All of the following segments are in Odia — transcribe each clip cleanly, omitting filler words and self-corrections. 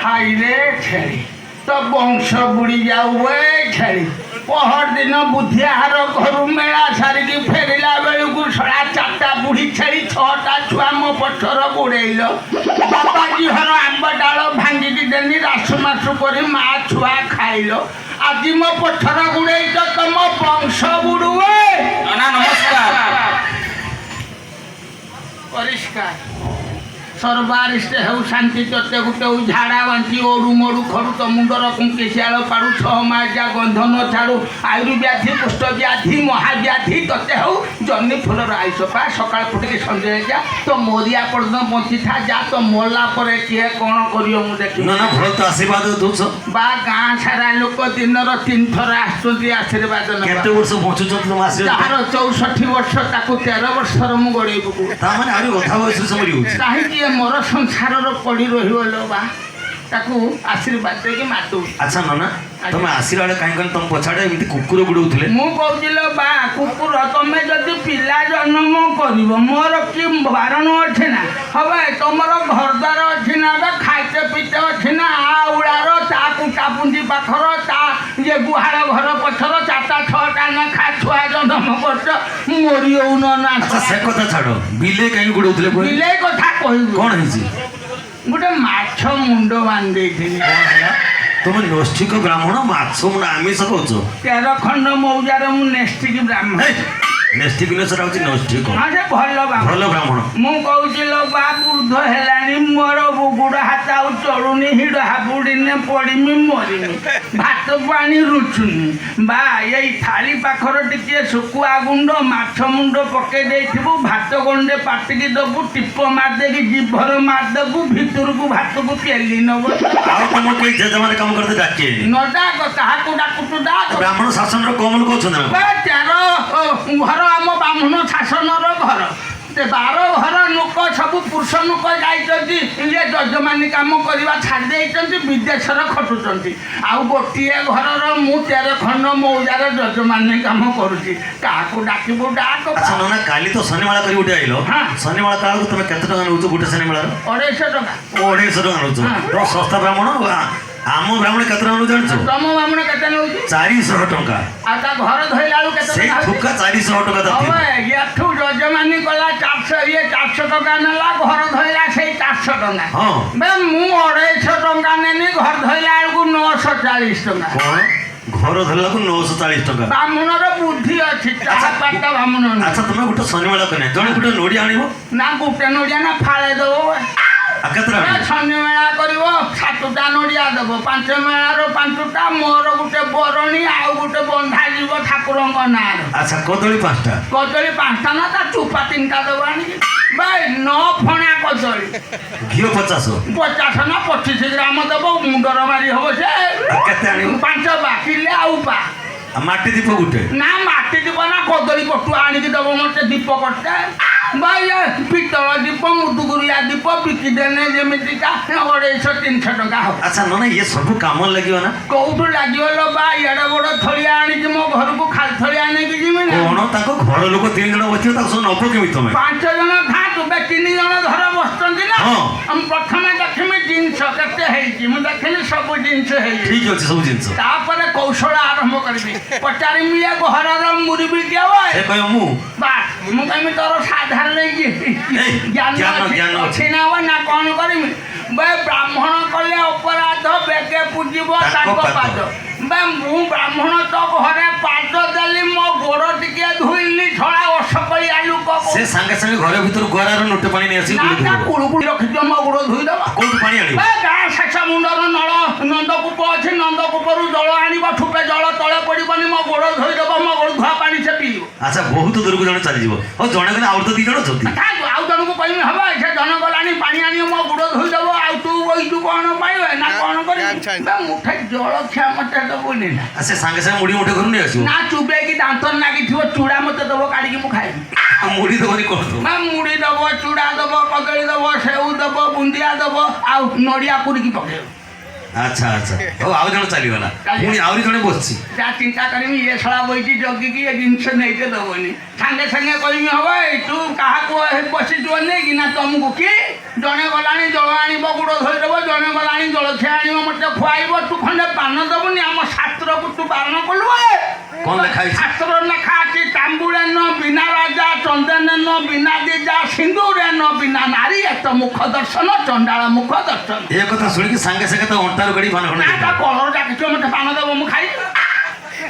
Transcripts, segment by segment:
ହାଇରେ ଛେଳି, ତ ବଂଶ ବୁଡ଼ି ଯାଉ ଏ ଛେଳି। ପହର ଦିନ ବୁଦ୍ଧିଆହାର ଘରୁ ମେଳା ସାରିକି ଫେରିଲା ବେଳକୁ ଶଳା ଚାରିଟା ବୁଢ଼ୀ ଛେଳି, ଛଅଟା ଛୁଆ ମୋ ପଛର ଗୋଡ଼େଇଲ। ବାବାଜୀ ଘର ଆମ୍ବ ଡାଳ ଭାଙ୍ଗିକି ଦେନି, ରାସୁ ମାସୁ କରି ମା ଛୁଆ ଖାଇଲ। ଆଜି ମୋ ପଛର ଗୁଡ଼େଇଛ, ତମ ବଂଶ ବୁଡ଼ୁ ଏ। ନନା, ନମସ୍କାର। ପରିଷ୍କାର ସର୍ବାରିଷ୍ଟ ହେଉ, ଶାନ୍ତି ତତେ ଗୋଟେ ହେଉ। ଝାଡ଼ା ବାନ୍ତି ଓଡ଼ୁ ମୋଡ଼ୁ ଖଡ଼ୁ, ତ ମୁଣ୍ଡର କୁଙ୍କି ଶିଆଳ ପାଡ଼ୁ, 6 ମାସ ଯା ଗନ୍ଧ ନ ଛାଡ଼ୁ। ଆୟୁର୍ବ୍ୟାଧି, କୁଷ୍ଠ ବ୍ୟାଧି, ମହାବ୍ୟାଧି ତତେ ହେଉ। ଜହ୍ନି ଫୁଲର ଆୟୁଷ ପା, ସକାଳ ଫୁଟିକି ସଞ୍ଜ ଯା, ତ ମରିଆ ପର୍ଯ୍ୟନ୍ତ ବଞ୍ଚିଥା ଯା। ତ ମଲା ପରେ କିଏ କ'ଣ କରିବ ମୁଁ ଦେଖିବି। ନା ନା, ଭଲ ତ ଆଶୀର୍ବାଦ ଦଉଛ। ବା, ଗାଁ ସାରା ଲୋକ ଦିନର ତିନିଥର ଆସୁଛନ୍ତି ଆଶୀର୍ବାଦ ନେବା। କେତେ ବର୍ଷ ବଞ୍ଚୁଛନ୍ତି ତମ ଆଶୀର୍ବାଦ? ଯାହାର 64 ବର୍ଷ, ତାକୁ 13 ବର୍ଷର ମୁଁ ଗଡ଼େଇ ପକଉଛି। ତା ମାନେ ଆହୁରି ଅଧା ବୟସରୁ ସେ ମରି ହଉଛି। କାହିଁକି ଏ ମର ସଂସାରର ପଡ଼ି ରହିବ ଲୋ ବା? ତାକୁ ଆଶୀର୍ବାଦ ଦେଇକି ମାରି ଦଉଛି। ଆଚ୍ଛା ନନା, ତମେ ଆସିଲା ବେଳେ କାହିଁ କାହିଁ ତମ ପଛଆଡ଼େ ଏମିତି କୁକୁର ଗୁଡଉଥିଲେ? ମୁଁ କହୁଛି ଲୋ ବା, କୁକୁର ତମେ ଯଦି ପିଲା ଜନ୍ମ କରିବ, ମୋର କି ବାରଣ ଅଛି ନା ହବ? ତମର ଘର ଦ୍ୱାର ଅଛି ନା ବା, ଖାଇତେ ପିତେ ଅଛି ନା? ଆଉଳାର ତା କୁଟାପୁଞ୍ଜି ପାଖର ତା ଇଏ ଗୁହାଳ ଘର ପଛର ଚାରିଟା ଛଅଟା ଲେଖା ଛୁଆ ଜନ୍ମ କରୁଛ, ମରି ହଉନ ନା? ଆଚ୍ଛା, ସେ କଥା ଛାଡ, ବିଲେଇ କାହିଁକି ଗୁଡଉଥିଲେ କୁହ? ବିଲେଇ କଥା କହିବୁ? କଣ ହେଇଛି? ଗୋଟେ ମାଛ ମୁଣ୍ଡ ବାନ୍ଧି ଦେଇଥିଲି। କଣ ହେଲା? ତମେ ନୈଷ୍ଠିକ ବ୍ରାହ୍ମଣ, ମାଛ ମୁଣ୍ଡ ଆମିଷ କହୁଛ? 13 ଖଣ୍ଡ ମୌଜାରେ ମୁଁ ନେଷ୍ଟିକି ବ୍ରାହ୍ମଣ। ନେଷ୍ଟିକ ନୁହେଁ, ସେଟା ହଉଛି ନୈଷ୍ଠିକ। ହଁ, ସେ ଭଲ ବ୍ରାହ୍ମଣ। ଭଲ ବ୍ରାହ୍ମଣ। ମୁଁ କହୁଛି ଲୋ ବା, ବୃଦ୍ଧ ହେଲାଣି, ମୋର ଗୋଡ଼ ହାତ ଆଉ ଚଳୁନି, ହିଡ଼ ହାବୁଡ଼ିନେ ପଡ଼ିମି ମରିମି, ଭାତ ପାଣି ରୁଚୁନି। ବା, ଏଇ ଥାଳି ପାଖରେ ଟିକିଏ ଶୁଖୁଆ ଗୁଣ୍ଡ ମାଛ ମୁଣ୍ଡ ପକେଇ ଦେଇଥିବୁ, ଭାତ ଗଣ୍ଡେ ପାଟିକି ଦବୁ, ଟିପ ମାରିଦେଇକି ଜିଭର ମାରିଦେବୁ, ଭିତରକୁ ଭାତକୁ ପେଲି ନବ। ଆଉ ତମ କେହି ଯଜମାନେ କାମ କରତେ ଡାକିବେନି? ନ ଡାକ, କାହାକୁ ଡାକୁଛୁ ଡାକ। ବ୍ରାହ୍ମଣ ଶାସନର କମ ଲୋକ ଅଛନ୍ତି ନା? ବା, 13 ଘର ଆମ ବ୍ରାହ୍ମଣ ଶାସନର ଘର। ସେ 12 ଘର ଲୋକ ସବୁ ପୁରୁଷ ଲୋକ ଯାଇଛନ୍ତି, ଇଏ ଯଜମାନି କାମ କରିବା ଛାଡ଼ି ଦେଇଛନ୍ତି, ବିଦେଶରେ ଖଟୁଛନ୍ତି। ଆଉ ଗୋଟିଏ ଘରର ମୁଁ 13 ଖଣ୍ଡ ମୌଜାର ଯଜମାନି କାମ କରୁଛି। କାହାକୁ ଡାକିବୁ ଡାକ। ଆଚ୍ଛା ନନା, କାଲି ତ ଶନିମାଳା କରି ଗୋଟେ ଆଇଲ। ହଁ। ଶନିମାଳା କାଳକୁ ତମେ କେତେ ଟଙ୍କା ନଉଛ ଗୋଟେ ଶନିମାଳାର? 250 ଟଙ୍କା। 250 ଟଙ୍କା ନଉଛ? ହଁ। ତ ଶସ୍ତା ବ୍ରାହ୍ମଣ। ଆମ ବ୍ରାହ୍ମଣ କେତେ ଟଙ୍କା ନଉଛ ଜାଣିଛ? ତମ ବ୍ରାହ୍ମଣ କେତେ ନଉଛି? 400 ଟଙ୍କା। ଆଉ ତା ଘର ଧୋଇଲା ବେଳକୁ କେତେ ସେଇ ଟଙ୍କା ହଉଛି? ଠୁକା 400 ଟଙ୍କା ତାର ହବ। ଥିବ। ଏଠୁ ଯଜମାନି କଲା 400, ଇଏ 400 ଟଙ୍କା ନେଲା, ଘର ଧୋଇଲା ସେଇ 400 ଟଙ୍କା। ବେ, ମୁଁ 250 ଟଙ୍କା ନେନି, ଘର ଧୋଇଲା ବେଳକୁ 940 ଟଙ୍କା। କଣ, ଘର ଧରିଲାକୁ 940 ଟଙ୍କା? ବ୍ରାହ୍ମଣର ବୁଦ୍ଧି ଅଛି, ଚାହା ପାଟା ବ୍ରାହ୍ମଣ ନୁହେଁ। ଆଚ୍ଛା, ତମେ ଗୋଟେ ଶନିମେଳା କନେ ଜଣେ ଗୋଟେ ନଡିଆ ଆଣିବ? ନା, ଗୋଟେ ନଡ଼ିଆ ନା, ଫାଳେ ଦବ। ଆଉ କେତେଟା ଆଣିବ? ଶନି ମେଳା କରିବ, ସାତଟା ନଡ଼ିଆ ଦବ, ପାଞ୍ଚ ମେଳାର ପାଞ୍ଚଟା, ମୋର ଗୋଟେ ବରଣୀ ଆଉ ଗୋଟେ ବନ୍ଧା ଯିବ ଠାକୁରଙ୍କ ନାଁର। ଆଚ୍ଛା, କଦଳୀ ପାଞ୍ଚଟା? କଦଳୀ ପାଞ୍ଚଟା ନା, ତା ଚୁପା ତିନିଟା ଦବ ଆଣିକି। ଭାଇ, ନ ଫଣା କଦଳୀ। ଘିଅ 50? 50 ନା, 25 ଗ୍ରାମ ଦବ, ମୁଣ୍ଡର ମାରି ହବ ସେ। ଆଉ କେତେ ଆଣିବ? ପାଞ୍ଚ ବା କିଲେ ଆଉ ପା। ଆଉ ମାଟି ଦୀପ ଗୋଟେ? ନା, ମାଟି ଦୀପ ନା, କଦଳୀ ପଟୁଆ ଆଣିକି ଦବ ମତେ ଦୀପ କରତେ। ଭାଇ, ଏ ପିତ୍ତଳ ଦୀପ, ମୁଦୁଗୁରିଆ ଦୀପ ବିକିଦେନେ ଯେମିତିକା 250 300 ଟଙ୍କା ହବ। ଆଚ୍ଛା ନନା, ଇଏ ସବୁ କାମ ଲାଗିବ ନା? କୋଉଠୁ ଲାଗିବ ଲୋ ବା? ଇଆଡ଼େ ବଡ଼ ଥଳିଆ ଆଣିଛି ମୋ ଘରକୁ, ଖାଲି ଥଳିଆ ନେଇକି ଯିବି ନା? କଣ, ତାଙ୍କ ଘର ଲୋକ ତିନି ଜଣ ବସିବେ, ତାକୁ ସବୁ ନବ କେମିତି ତମେ? ପାଞ୍ଚ ଜଣ ଥାନ୍ତୁ ବେ, ତିନି ଜଣ ଧର ବସୁଛନ୍ତି ନା। ମୁଁ ପ୍ରଥମେ ଦେଖିମି ଜିନିଷ କେତେ ହେଇଛି। ମୁଁ ଦେଖିଲି ସବୁ ଜିନିଷ ହେଇଛି। ଠିକ ଅଛି ସବୁ ଜିନିଷ। ତାପରେ କୌଶଳ ଆରମ୍ଭ କରିବି। ପଚାରିମି, ଏ ଘରର ମୁରବି କିଏ? ସେ କହିବ ମୁଁ। ବାସ୍, ମୁଁ କହିବି ତୋର ସାଧାରଣ ଏଇ, ଜ୍ଞାନ ଜ୍ଞାନ, ଅଛି ଜ୍ଞାନ ଅଛି। ଅଛି ନା ବା, ନା କଣ କରିମି ବେ? ବ୍ରାହ୍ମଣ କଲେ ଅପରାଧ, ବେଗେ ପୂଜିବ ତାଙ୍କ ତାଙ୍କ ପାଦ। ପାଦ। ବେ, ମୁଁ ବ୍ରାହ୍ମଣ ତ ଘରେ ପାଦ ଦେଲି, ମୋ ଗୋଡ଼ ଟିକେ ଧୋଇଲି, ଛଳା ଅସକଳିଆ ଲୋକ। ସେ ସାଙ୍ଗେ ସାଙ୍ଗେ ଘର ଭିତରୁ ଗରାର ନୋଟେ ପାଣି ନେଇ ଆସିକି ନା ଗୋଡ଼ ନା, ଧୋଇବ। କୁଳୁ କୁଳି ରଖିଦିଅ, ମୋ ଗୋଡ଼ ଧୋଇଦବ। କୋଉଠୁ ପାଣି ଆଣିବ? ଏ ଗାଁ ଶେଷ ମୁଣ୍ଡର ନଳ ନନ୍ଦକୂପ ଅଛି, ନନ୍ଦକୂପରୁ ଜଳ ଆଣିବ, ଠୁପେ ଜଳ ତଳେ ପଡ଼ିବନି, ମୋ ଗୋଡ଼ ଧୋଇଦବ, ମୋ ଗୋଡ଼ ଧୁଆ ପାଣି ସେ ପିଇବ। ଆଚ୍ଛା, ବହୁତ ଦୂରକୁ ଜଣେ ଚାଲିଯିବ। ହଉ, ଜଣେ ଗଲେ ଆଉ ତ ଦି ଜଣ ଅଛନ୍ତି। ଥାନ୍ତୁ, ଆଉ ଜଣକୁ କହିବି ହବ, ସେ ଜଣ ଗଲାଣି ପାଣି ଆଣିବ, ମୋ ଗୋଡ଼ ଧୋଇଦବ। ଆଉ ତୁ ବଇଛୁ କଣ ପାଇବେ ନା କଣ କରିବି ବେ? ମୁଠେ ଜଳଖିଆ ମତେ ଦବୁନି ନା? ଆଉ ସେ ସାଙ୍ଗେ ସାଙ୍ଗେ ମୁଢି ମୁଠେ ଘରୁ ନେଇ ଆସିବ। ନା, ଚୁବେଇକି ଦାନ୍ତରେ ନାଗିଥିବ ଚୁଡ଼ା ମତେ ଦବ, କାଢିକି ମୁଁ ଖାଇବି। ଆଉ ମୁଢି ଦବନି, କଣ ଦବ? ନା, ମୁଢି ଦବ, ଚୁଡ଼ା ଦବ, କଦଳୀ ଦବ, ସେଉ ଦବ, ବୁନ୍ଦିଆ ଦବ, ଆଉ ନଡ଼ିଆ କୁରିକି ପକେଇବ। ଆଚ୍ଛା ଆଚ୍ଛା, ହଉ, ଆଉ ଜଣେ ଚାଲିଗଲା, ପୁଣି ଆହୁରି ଜଣେ ବସିଛି। ଯାହା ଚିନ୍ତା କରିମି, ଇଏ ଶଳା ବଇଛି ଜଗିକି, ଏ ଜିନିଷ ନେଇତେ ଦବନି। ସାଙ୍ଗେ ସାଙ୍ଗେ କହିମି, ହବ ଏଇ, ତୁ କାହାକୁ ବସିଛୁ ନେଇକି ନା ତମକୁ କି? ଜଣେ ଗଲାଣି ଜଳ ଆଣିବ, ଗୋଡ଼ ଧୋଇଦବ। ଜଣେ ଗଲାଣି ଜଳଖିଆ ଆଣିବ, ମତେ ଖୁଆଇବ, ତୁ ଖଣ୍ଡେ ପାନ ଦବୁନି? ଆମ ଶାସ୍ତ୍ରକୁ ତୁ ବାରଣ କଲୁ ଏ? କଣ ଲେଖା ହେଇଛି? ଶାସ୍ତ୍ର ଲେଖା ଅଛି, ତାମ୍ବୁଳେନ ବିନା ରାଜା, ଚନ୍ଦନେନ ବିନା ଦିଜା, ସିନ୍ଦୁରେନ ବିନା ନାରୀ, ଏତ ମୁଖ ଦର୍ଶନ ଚଣ୍ଡାଳ ମୁଖ ଦର୍ଶନ। ଏ କଥା ଶୁଣିକି ସାଙ୍ଗେ ସାଙ୍ଗେ ତା ଅଣ୍ଟାରୁ ଗଡ଼ି ପାନ ଖଣ୍ଡେ ନା, ତା ଦେଇଦେଲା। କଲର ଡାକିଥିବ, ମତେ ପାନ ଦବ, ମୁଁ ଖାଇବି।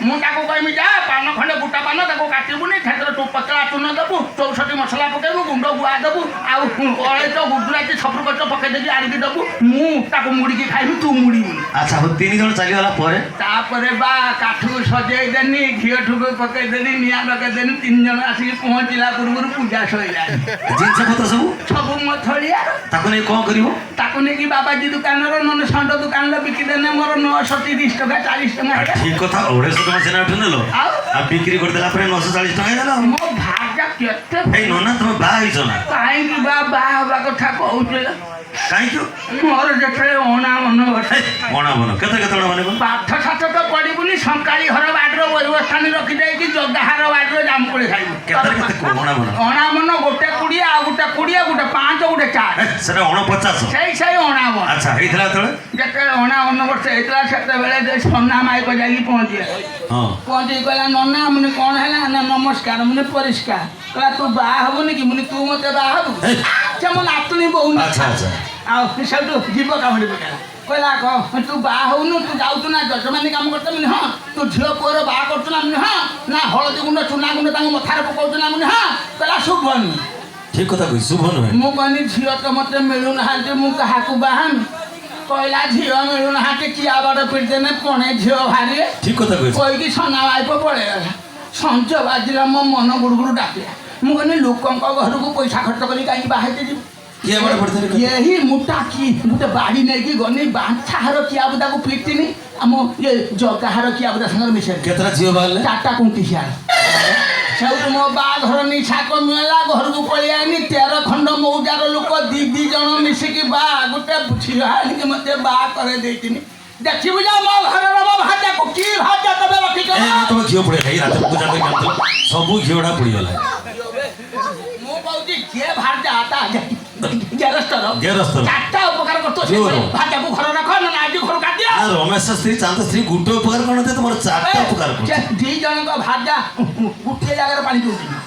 ମୁଁ ତାକୁ କହିବି, ଯା ପାନ ଖଣ୍ଡେ, ଗୋଟା ପାନ, ତାକୁ କାଟିବୁନି, ସେଥିରେ ତୁ ପତଳା ଚୂନ ଦବୁ, 64 ମସଲା ପକେଇବୁ, ଗୁଣ୍ଡ ଗୁଆ ଦବୁ, ଆଉ ଅଳେଇଚ, ଗୁଜୁରାତି ସବୁ ଗଛ ପକେଇ ଦେଇକି ଆଣିକି ଦବୁ। ମୁଁ ତାକୁ ମୁଡ଼ିକି ଖାଇବି, ତୁ ମୁଡ଼ିବୁନି। ଆଚ୍ଛା ହଉ, ତିନି ଜଣ ଚାଲିଗଲା ପରେ? ତାପରେ ବା କାଠକୁ ସଜେଇ ଦେନି, ଘିଅ ଠୁକୁ ପକେଇଦେନି, ନିଆଁ ଲଗେଇଦେନି। ତିନି ଜଣ ଆସିକି ପହଞ୍ଚିଲା ପୂର୍ବରୁ ପୂଜା ସରିଲାଣି। ଜିନିଷ ପତ୍ର ସବୁ? ସବୁ ମୋ ଥଳିଆ। ତାକୁ ନେଇ କଣ କରିବ? ତାକୁ ନେଇକି ବାବାଜୀ ଦୋକାନର ନହେଲେ ଷଣ୍ଢ ଦୋକାନରେ ବିକିଦେନେ ମୋର 930 ଟଙ୍କା, 40 ଟଙ୍କା ହେଲା। ଠିକ କଥା, 250 ଟଙ୍କା ସିନା ଏଠୁ ନେଲ, ଆଉ? ଆଉ ବିକ୍ରି କରିଦେଲା ପରେ 940 ଟଙ୍କା ହେଇଗଲା ଆଉ। ମୋ ଭାଜା କେତେ ଏଇ ନନା, ତମେ ବାହା ହେଇଛ ନା? କାହିଁକି ବା ବାହା ହେବା କଥା କହୁଥିଲେ? କାହିଁକି? ମୋର ଯେତେବେଳେ ଅଣା ମନ ବର୍ଷେ। ଅଣାବନ କେତେ କେତେ ଅଣା ମାନେ? ପାଠ ସାଠ ତ ପଢିବୁନି, ଶଙ୍କାଳି ଘର ବାଡ଼ିର ବୈବସ୍ଥାନୀ ରଖିଦେଇକି ଜଗାହାର ବାଡ଼ିର ଜାମୁକୋଳି ଖାଇବୁ। କେତେ କେତେ ଅଣାବନ? ଅଣାମନ ଗୋଟେ 20, ଆଉ ଗୋଟେ 20, ଗୋଟେ 5, ଗୋଟେ 4। ସେଟା 49। ସେଇ ସେଇ ଅଣାବନ। ଆଚ୍ଛା, ହେଇଥିଲା ଯେତେବେଳେ? ଯେତେବେଳେ ଅଣା ବର୍ଷ ହେଇଥିଲା, ସେତେବେଳେ ଯେ ସନା ମାଇକ ଯାଇକି ପହଞ୍ଚିଲା। ପହଞ୍ଚିକି କହିଲା, ନନା। ମୁନି, କ'ଣ ହେଲା? ନା, ନମସ୍କାର। ମୁନି, ପରିଷ୍କାର। କହିଲା, ତୁ ବାହା ହବୁନି କି? ମୁନି, ତୁ ମତେ ବାହା ହବୁ? ସେ ମୋ ନାତୁଣୀ ବୋହୁ ନା। ଆଚ୍ଛା ଆଚ୍ଛା ଆଉ ସେଇଠୁ ଜୀବ କାମୁଡ଼ି ପକେଇଲା। କହିଲା, କହ, ତୁ ବାହା ହଉନୁ? ତୁ ଯାଉଛୁ ନା ଯଜମାନି କାମ କରୁଛୁ? ମୁନି, ହଁ। ତୁ ଝିଅ ପୁଅର ବାହା କରୁଛୁ ନା? ମୁନି, ହଁ। ନା, ହଳଦୀ ଗୁଣ୍ଡ ଚୁନା ଗୁଣ୍ଡ ତାଙ୍କ ମଥାରେ ପକଉଛୁ ନା? ମୁନି, ହଁ। କହିଲା, ଶୁଭ ନୁହେଁ। ଠିକ କଥା କହି, ଶୁଭ ନୁହେଁ। ମୁଁ କହିନି, ଝିଅ ତ ମତେ ମିଳୁନାହାନ୍ତି, ମୁଁ କାହାକୁ ବାହାମି? କହିଲା, ଝିଅ ମିଳୁନାହାନ୍ତି, କିଆ ବାଡ଼ ପିଟିଦେନେ ପଣେ ଝିଅ ବାହାରିବେ। ଠିକ କଥା କହିଛି। କହିକି ସନା ବାଇପ ପଳେଇଗଲା। ସଞ୍ଜ ବାଜିଲା, ମୋ ମନ ଗୁଡ଼ୁ ଗୁଡ଼ୁ ଡାକିଲା। ମୁଁ କହିଲି, ଲୋକଙ୍କ ଘରକୁ ପଇସା ଖର୍ଚ୍ଚ କରି କାହିଁକି ବାହା ହେଇକି ଯିବି? କିଏ ବାଡ଼ ପଡ଼ିଥିଲେ? ଏହି ମୁଁ କି ଗୋଟେ ବାଡ଼ି ନେଇକି ଗନି, ବାଞ୍ଛାହାର କିଆବୁଦାକୁ ପିଟିନି, ଆମ ଇଏ ଜଗାହାର କିଆବୁଦା ସାଙ୍ଗରେ ମିଶେଇ କେତେଟା ଝିଅ ବାହାରିଲେ? ଚାରିଟା କୁଣ୍ଟି ଶିଆଳ। ସେଇଠୁ ମୋ ବାହାଘର ନିଶା କମିଗଲା, ଘରକୁ ପଳେଇ ଆଇନି। 13 ଖଣ୍ଡ ମୌଜାର ଲୋକ ଦି ଦି ଜଣ ମିଶିକି ବା ଗୋଟେ ଝିଅ ଆଣିକି ମତେ ବାହା କରେଇ ଦେଇଥିନି। ଦେଖିବୁ ଯା ମୋ ଘରର ମୋ ଭାଜାକୁ, କି ଭାଜା ତମେ ରଖିଛ? ଏ ତମେ ଘିଅ ପୋଡ଼ିଗଲା। ଏଇ ରାତିରେ ପୂଜା କରିକି ଆଣିଥିଲ, ସବୁ ଘିଅଟା ପୋଡ଼ିଗଲା। ମୁଁ କହୁଛି, କିଏ ଭାଜା ତା ଗେରସ୍ତର ଗେରସ୍ତର। ଚାରିଟା ଉପକାର କରୁଥିବ, ସେ ଜୋର। ଭାଜାକୁ ଘର ରଖ, ନହେଲେ ଆଜି ଘରୁ କାଟିଦିଅ। ନା, ରମେଶ ସ୍ତ୍ରୀ, ଚାନ୍ଦ ସ୍ତ୍ରୀ ଗୋଟେ ଉପକାର କରୁନଥିବେ, ତମର ଚାରିଟା ଉପକାର କରୁଛି। ଦି ଜଣଙ୍କ ଭାଜା ଗୋଟିଏ ଜାଗାରେ ପାଣି ପିଉଛନ୍ତି।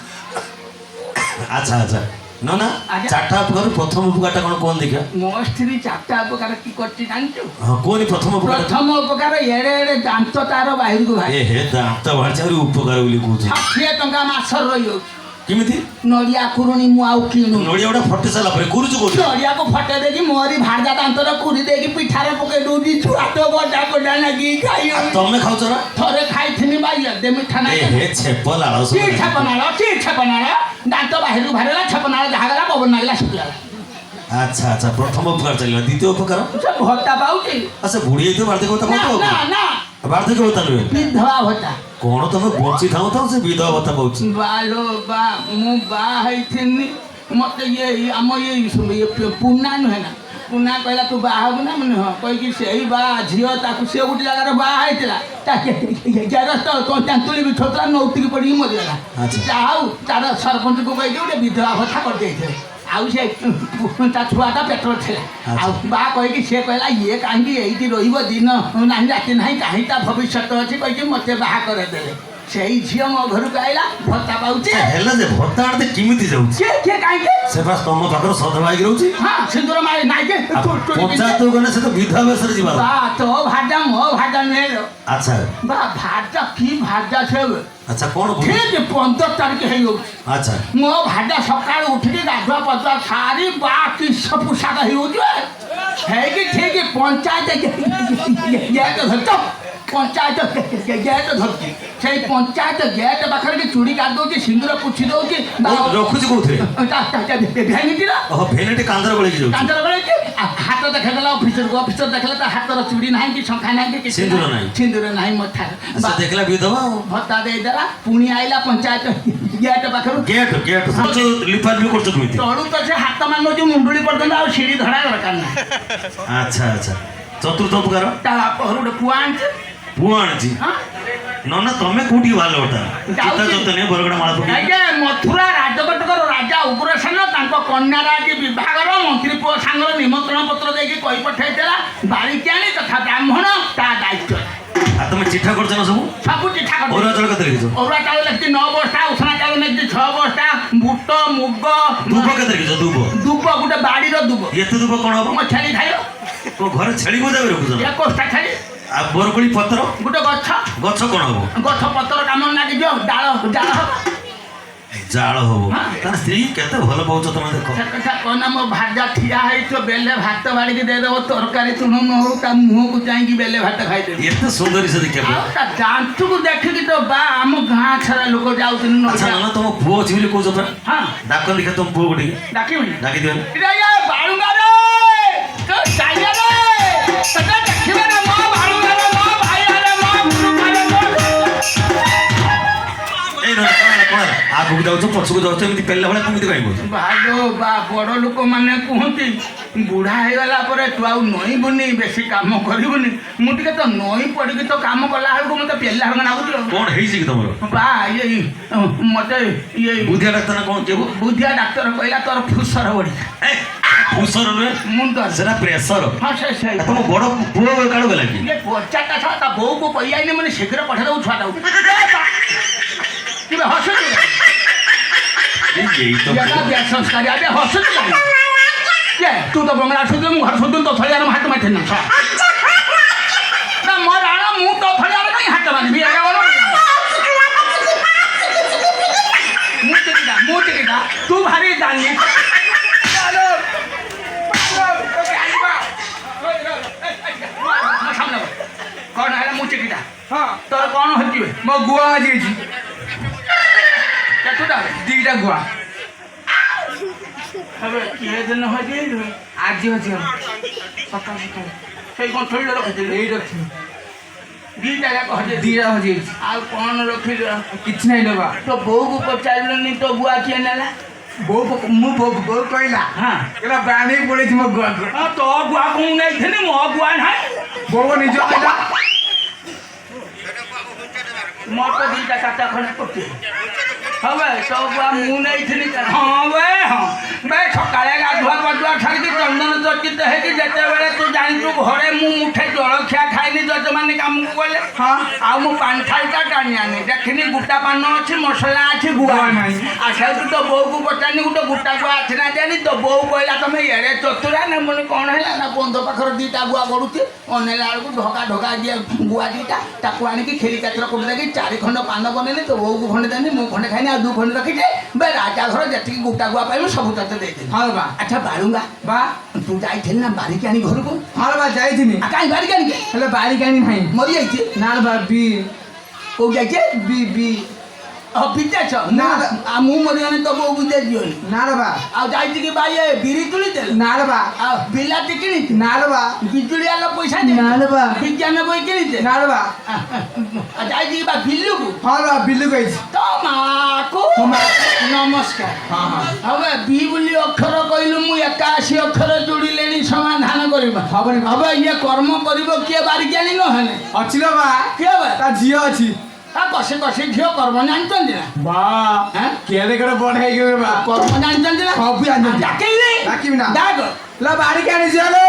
ଆଚ୍ଛା ଆଚ୍ଛା ନନା। ଆଜ୍ଞା। ଚାରିଟା ଉପକାର, ପ୍ରଥମ ଉପକାରଟା କଣ କୁହନ୍ତି ଦେଖିବା। ମୋ ସ୍ତ୍ରୀ ଚାରିଟା ଉପକାର କି କରିଛି ଜାଣିଛୁ? ହଁ, କୁହନି ପ୍ରଥମ ଉପକାର। ପ୍ରଥମ ଉପକାର, ଏଡ଼େ ଏଡ଼େ ଦାନ୍ତ ତାର ବାହାରକୁ ବାହାରି। ଏ ହେ, ଦାନ୍ତ ବାହାରିଛି, ଆହୁରି ଉପକାର ବୋଲି କହୁଛନ୍ତି। 60 ଟଙ୍କା ମାସରେ ରହିଯାଉଛି। କେମିତି? ନଡ଼ିଆ କୁରୁଣି ମୁଁ ଆଉ କିଣୁ ନଡ଼ିଆ ଗୁଡ଼ା ଫଟି ସାରିଲା ପରେ କୁରୁଛୁ କୋଉଠି? ନଡ଼ିଆକୁ ଫଟେଇ ଦେଇକି ମୋରି ଭାଜା ଦାନ୍ତରେ କୁରି ଦେଇକି ପିଠାରେ ପକେଇ ଦଉଛି। ଛୁଆ ତ ଗଜା ଗଜା ଲାଗିକି ଖାଇ ଆଉ ତମେ ଖାଉଛ ନା? ଥରେ ଖାଇଥିନି ବା, ଏତେ ମିଠା ଏ ନାହିଁ। ହେ, ଛେପ ଲାଳ କି ସବୁ। ଛେପନାଳ, କି ଛେପନାଳ! ଦାନ୍ତ ବାହାରକୁ ବାହାରିଲା, ଛେପନାଳ ଯାହା ଗଲା, ପବନ ଲାଗିଲା, ଶୁଖିଗଲା। ଆଚ୍ଛା ଆଚ୍ଛା, ପ୍ରଥମ ଉପକାର ଚାଲିଲା। ଦ୍ୱିତୀୟ ଉପକାର? ସେ ଭତ୍ତା ପାଉଛି। ଆଚ୍ଛା, ବୁଢୀ ହେଇଥିବ, ବାର୍ଦ୍ଧକ୍ୟ ଭତ୍ତା ନା। ପାଉଥିବ? ନା ନା। ବାର୍ଦ୍ଧକ୍ୟ ଭତ୍ତା ନୁହେଁ? ବିଧବା ଭତ୍ତା। କଣ ତମେ ବଞ୍ଚି ଥାଉ ଥାଉ ସେ ବିଧବା ଭତ୍ତା ପାଉଛି? ବାଲୋ ବା, ମୁଁ ବାହା ହେଇଥିନି, ମତେ ଇଏ ଆମ ଇଏ ଇଏ ପୁନା ନୁହେଁ ନା, ପୁନା କହିଲା, ତୁ ବାହା ହବୁ ନା? ମାନେ ହଁ କହିକି ସେଇ ବା ଝିଅ ତାକୁ, ସେ ଗୋଟେ ଜାଗାରେ ବାହା ହେଇଥିଲା, ତା ଗେରସ୍ତ ତେନ୍ତୁଳି ବିଛଉଥିଲା, ନଉତିକି ପଡ଼ିକି ମରିଗଲା। ଯାହା ହଉ, ତାର ସରପଞ୍ଚକୁ କହିକି ଗୋଟେ ବିଧବା ଭତ୍ତା କରିଦେଇଥିଲେ। ଆଉ ସେ ତା ଛୁଆଟା ପେଟରେ ଥିଲା। ଆଉ ବା କହିକି ସିଏ କହିଲା, ଇଏ କାହିଁକି ଏଇଠି ରହିବ, ଦିନ ନାହିଁ ରାତି ନାହିଁ, କାହିଁ ତା ଭବିଷ୍ୟତ ଅଛି କହିକି ମତେ ବାହା କରେଇଦେଲେ। ସେଇ ଝିଅ ମୋ ଘରକୁ ଆଇଲା, ଭତ୍ତା ପାଉଛି। ହେଲା ଯେ, ଭତ୍ତା ଆଣତେ କେମିତି ଯାଉଛି? କିଏ କିଏ କାହିଁକି? ସେ ବା ତମ ପାଖରେ ସଧବା ହେଇକି ରହୁଛି। ହଁ, ସିନ୍ଦୁର ମାରି ନାଇଁ ଯେ। ପଞ୍ଚାୟତକୁ ଗଲେ ସେ ତ ବିଧବା ବେଶରେ ଯିବା। ବା, ତୋ ଭାଜା ମୋ ଭାଜା ନୁହେଁ ଲୋ। ବା, ଭାଜା କି ଭାଜା ସେ! ଆଚ୍ଛା, କଣ ଠିକ 15 ତାରିଖ ହେଇଯାଉଛି। ମୋ ଭାଜା ସକାଳୁ ଉଠିକି ଗାଧୁଆ ପାଧୁଆ ସାରି ବା କିସ ପୋଷାକ ହେଇଯାଉଛି, ହେଇକି ଠିକ ପଞ୍ଚାୟତ ଗେଟ୍ ଧରିତ, ପଞ୍ଚାୟତ ଗେଟ୍ ଧରୁଛି। ସେଇ ପଞ୍ଚାୟତ ଗେଟ୍ ପାଖରେ କି ଚୁଡ଼ି କାଟି ଦଉଛି, ସିନ୍ଦୁର ପୋଛି ଦଉଛି। ରଖୁଛି କୋଉଥିରେ? ଭ୍ୟାନିଟିର। ଓହୋ, ଭେନିଟି କାନ୍ଧରେ ଗଳେଇକି ଯାଉଛି। କାନ୍ଧରେ ଗଳେଇକି ହାତ ଦେଖେଇଦେଲା ଅଫିସରକୁ। ଅଫିସର ଦେଖିଲେ ତା ହାତର ଚୁଡ଼ି ନାହିଁ କି ଶଙ୍ଖା ନାହିଁ କି କିଛି। ସିନ୍ଦୁର ନାହିଁ। ସିନ୍ଦୁର ନାହିଁ ମଥାରେ। ସେ ଦେଖିଲା ବିଧବା ଆଉ। ଭତ୍ତା ଦେଇଦେଲା। ପୁଣି ଆଇଲା ପଞ୍ଚାୟତ ଗେଟ୍ ପାଖରୁ। ଗେଟ୍ ଗେଟ୍ ଲିପା ଲିପି କରୁଛ କେମିତି? ତଳୁ ତ ସେ ହାତ ମାନୁଛି ମୁଣ୍ଡୁଳି ପର୍ଯ୍ୟନ୍ତ, ଆଉ ସିଡ଼ି ଧରା ଦରକାର ନାହିଁ। ଆଚ୍ଛା ଆଚ୍ଛା, ଚତୁର୍ଥ ଉପକାର? ତା ବାପ ଘରୁ ଗୋଟେ ପୁଅ ଆଣିଛି। ପୁଅ ଆଣିଛି? ହଁ। ନନା, ତମେ କୋଉଠିକି ବାହାରିଲ ବର୍ତ୍ତମାନ? ଚିତା ଚତନି ବରଗଡ଼ ମାଳ ପକେଇ। ଆଜ୍ଞା, ମଥୁରା ରାଜକଟକର ରାଜା ଉଗ୍ରସେନ, ତାଙ୍କ କନ୍ୟାର ଆଜି ବିବାହଘର। ମନ୍ତ୍ରୀ ପୁଅ ସାଙ୍ଗରେ ନିମନ୍ତ୍ରଣ ପତ୍ର ଦେଇକି କହି ପଠାଇଥିଲା, ବାରିକିଆଣି ତଥା ବ୍ରାହ୍ମଣ ତା ଦାୟିତ୍ୱ। ଆଉ ତମେ ଚିଠା କରୁଛ ନା ସବୁ? ସବୁ ଚିଠା ଅରୁଆ କରିଦେଇଛି। ଚାଉଳ କେତେ ଲେଖିଛ? ଅରୁଆ ଚାଉଳ ଲେଖିଛି 9 ବସ୍ତା, ଉଷୁନା ଚାଉଳ ଲେଖିଛି 6 ବସ୍ତା, ବୁଟ, ମୁଗ। ଦୁବ କେତେ ଲେଖିଛ, ଦୁବ? ଦୁବ ଗୋଟେ ବାଡ଼ିର ଦୁବ। ଏତେ ଦୁବ କଣ ହବ? ମୋ ଛେଳି ଖାଇବ। ମୋ ଘରେ ଛେଳି ବୋଧେ ରଖୁଛ? 21ଟା ଛେଳି। ଆଉ ବରକୋଳି ପତ୍ର? ଗୋଟେ ଗଛ। ଗଛ କଣ ହବ? ଗଛ ପତ୍ର କାମ ଲାଗିଯିବ, ଡାଳ ଜାଳ ହବ। ଜାଳ ହବ? ହଁ। ତାର ସ୍ତ୍ରୀ କେତେ ଭଲ ପାଉଛ ତମେ ଦେଖ। ସେ କଥା କହନା, ମୋ ଭାଜା ଠିଆ ହେଇଥିବ, ବେଲେ ଭାତ ବାଡ଼ିକି ଦେଇଦେବ, ତରକାରୀ ତୁଣ ନ ହଉ, ତା ମୁହଁକୁ ଚାହିଁକି ବେଲେ ଭାତ ଖାଇଦେବି। ଏତେ ସୁନ୍ଦରୀ ସେ ଦେଖିବା ଆଉ ପାଇଁ। ତା ଦାନ୍ତକୁ ଦେଖିକି ତ ବା ଆମ ଗାଁ ସାରା ଲୋକ ଯାଉଛନ୍ତି ଆଚ୍ଛା ନଡ଼ିଆ। ନନା, ତମ ପୁଅ ଅଛି ବୋଲି କହୁଛ ପରା? ହଁ। ଡାକ ଦେଖିଆ ତମ ପୁଅକୁ ଟିକେ। ଡାକିବିନି? ଡାକି ଦିଅ। ବାଳୁଙ୍ଗା ରେ, ତୋ ଚାଲିଆ ରେ, ତତେ ଦେଖିବେ ନା ମୋ ବାଳୁଙ୍ଗା ରେ, ମୋ ଭାଇଆ ରେ, ମୋ ଗୁରୁକା ରେ, ମୋ ଏଇ ନନା, କଣ ହେଲା, କଣ ହେଲା? ଆଗକୁ ଯାଉଛ, ପଛକୁ ଯାଉଛ, ଏମିତି ପେଲିଲା ଭଳିଆ କେମିତି କାଇଁ କହୁଛ? ଭାଲୋ ବା, ବଡ଼ ଲୋକମାନେ କୁହନ୍ତି ବୁଢ଼ା ହେଇଗଲା ପରେ ତୁ ଆଉ ନଇଁବୁନି, ବେଶୀ କାମ କରିବୁନି। ମୁଁ ଟିକେ ତ ନଇଁ ପଡ଼ିକି ତ କାମ କଲା ବେଳକୁ ମୋତେ ପେଲିଲା ଭଳିଆ ଲାଗୁଛି ଆଉ। କଣ ହେଇଛି କି ତମର? ବା, ଇଏ ମତେ ଇଏ ବୁଦ୍ଧିଆ ଡାକ୍ତର ନା କଣ କିଏ? ବୁଦ୍ଧିଆ ଡାକ୍ତର କହିଲା ତୋର ଫୁସର ବଢ଼ି ପ୍ରେସର ନୁହେଁ। ମୁଣ୍ଡ। ସେଟା ପ୍ରେସର। ହଁ, ସେ ସେ ତମ ବଡ ପୁଅ କାଳୁ ଗଲା କି? ଇଏ ବଚାଟା ଛୁଆ, ତା ବୋଉକୁ କହିଯାଇନି ମାନେ ଶୀଘ୍ର ପଠେଇଦେବୁ ଛୁଆଟାକୁ। କିବେ ହସୁଛୁ? ଏଇ ତ ଇଏଟା ବେସଂସ୍କାରୀ। ଆବେ, ହସୁଛୁ କାଇଁ? କିଏ ତୁ ତ ବଙ୍ଗଳା ଶୋଧୁ, ମୁଁ ଘରେ ଶୋଧୁ, ତୋ ଥଳିଆରେ ମୁଁ ହାତ ମାରିଥିଲି ନା? ନା ମୋ ରାଣ, ମୁଁ ତୋ ଥଳିଆରେ କାଇଁ ହାତ ମାରିବି? ଏଇଟା କଣ? ମୁଁ ଟିକିଟା, ମୁଁ ଟିକିଟା, ତୁ ଭାରି ଜାଣିନି। କଣ ହେଲା? ମୁଁ ଚିକିଟା। ହଁ। ତୋର କଣ ହଜିବେ? ମୋ ଗୁଆ ହଜିଯାଇଛି। କେତୁଟା? 2ଟା ଗୁଆ। ଏବେ କିଏ ଦିନ ହଜିଯାଇଛୁ? ଆଜି ହଜିଗଲା ସକାଳୁ ସକାଳୁ। ସେଇ କଣ୍ଠୋଳିରେ ରଖିଥିଲି? ଏଇ ରଖିଥିଲି। 2ଟା ଯାକ ହଜେଇ? 2ଟା ହଜିଯାଇଛି। ଆଉ କଣ ରଖିଲୁ? କିଛି ନାହିଁ ଦେବା। ତୋ ବୋଉକୁ ପଚାରିଲୁନି ତୋ ଗୁଆ କିଏ ନେଲା? ବୋଉ, ମୁଁ ବୋଉ, ବୋଉ କହିଲା, କହିଲା ବାଣେଇ ପଳେଇଛି ମୋ ଗୁଆକୁ। ହଁ, ତୋ ଗୁଆକୁ ମୁଁ ନେଇଥିଲି, ମୋ ଗୁଆ ନାହିଁ। ବୋଉ ନିଜ କହିଲା। ମୋର ତ 2ଟା 4ଟା ଖଣ୍ଡେ ପକେଇ ହଁ ବେ, ତୋ ଗୁଆ ମୁଁ ନେଇଥିଲି। ହଁ ବେ, ହଁ ବେ, ସକାଳେ ଗାଧୁଆ ପାଧୁଆ ଛାଡ଼ିକି ଚନ୍ଦନ ଚର୍ଚିତ ହେଇକି ଯେତେବେଳେ, ତୁ ଜାଣିଛୁ ଘରେ ମୁଁ ମୁଠେ ଜଳଖିଆ ଖାଇନି, ଯଜମାନେ କାମକୁ ଗଲେ। ଆଉ ମୁଁ ପାନ ଥାଳିଟା ଟାଣି ଆଣି ଦେଖିନି, ଗୋଟା ପାନ ଅଛି, ମସଲା ଅଛି, ଗୁଆ ଗୁଆ ନାହିଁ। ନାହିଁ। ଆଉ ସେଇଠୁ ତୋ ବୋଉକୁ ପଚାରିନି ଗୋଟେ ଗୋଟା ଗୁଆ ଅଛି ନା ଜାଣି। ତୋ ବୋଉ କହିଲା ତମେ ଏଡ଼େ ଚତୁରା ନା। ମାନେ କ'ଣ ହେଲା ନା, ବନ୍ଧ ପାଖରେ 2ଟା ଗୁଆ ଗଡ଼ୁଛି, ଅନେଇଲା ବେଳକୁ ଢଗା ଢଗା ଦିଏ ଗୁଆ 2ଟା। ତାକୁ ଆଣିକି ଖିରି କାଚର କୋଟି ଦେଇକି 4 ଖଣ୍ଡ ପାନ ବନେଇଲି, ତୋ ବୋଉକୁ ଖଣ୍ଡେ ଦେନି, ମୁଁ ଖଣ୍ଡେ ଖାଇନି, ଆଉ 2 ଖଣ୍ଡେ ରଖିଛି ବେ। ରାଜା ଘର ଯେତିକି ଗୋଟା ଗୁଆ ପାଇବୁ ସବୁ ତତେ ଦେଇଦେବି। ହଁ ବା। ଆଚ୍ଛା ବାଳୁଙ୍ଗା, ବା। ତୁ ଯାଇଥିଲି ନା ବାରିକି ଆଣି ଘରକୁ? ହଁ ବା, ଯାଇଥିଲି। ଆଉ କାହିଁ ବାରିକି ଆଣିକି? ହେଲେ ବାରିକି ଆଣି ନାହିଁ। ମରିଯାଇଛି? ନା ବା, ବି। କୋଉ ଯାଇଛି? ବି ବି। ହଁ, ବିଦେଶ ନା। ନା, ଆଉ ମୁଁ ମରିଗଲେ ତୋ ବୋଉକୁ ଯିବନି। ନା ରେ ବା। ଆଉ ଯାଇଛି କି ବାଇ ବିରି ତୁଳି ଦେଲେ? ନା ରେ ବା। ଆଉ ବିଲାତି କିଣିଛି? ନା ରେ ବା। ବିଜୁଳି ଆଲ ପଇସା ଦେ? ନା ରେ ବା। ବିଜ୍ଞାନ ବହି କିଣିଛେ? ନା ରେ ବା। ଆଉ ଯାଇଛି କି ବା ବିଲୁକୁ? ହଁ ବା, ବିଲୁ କହିଛି। ତ ମାକୁ ମୋ ମା। ନମସ୍କାର। ହଁ ହଁ। હવે ବି ବୋଲି ଅକ୍ଷର କହିଲୁ, ମୁଁ 81 ଅକ୍ଷର ଯୋଡ଼ିଲେଣି ସମାଧାନ କରିବା। ହବନି। હવે ଇଏ କର୍ମ କରିବ କିଏ ବାରିକିଆଣି ନହେଲେ? ଅଛି ରେ ବା। କିଏ ବା? ତା ଝିଅ ଅଛି। ଆ କଷି କଷି ଝିଅ କର୍ମ ଜାଣିଛନ୍ତି ନା? ବା, ହେଁ? କେଡ଼େ କେଡ଼େ ବଡ଼ ହେଇଗଲେ ବା। କର୍ମ ଜାଣିଛନ୍ତି ନା? ସବୁ ଜାଣିଛନ୍ତି। ଡାକିବି? ଡାକିବି ନା? ଡାକ। ଲା ବାରିକି ଆଣି ଝିଅ ଲୋ।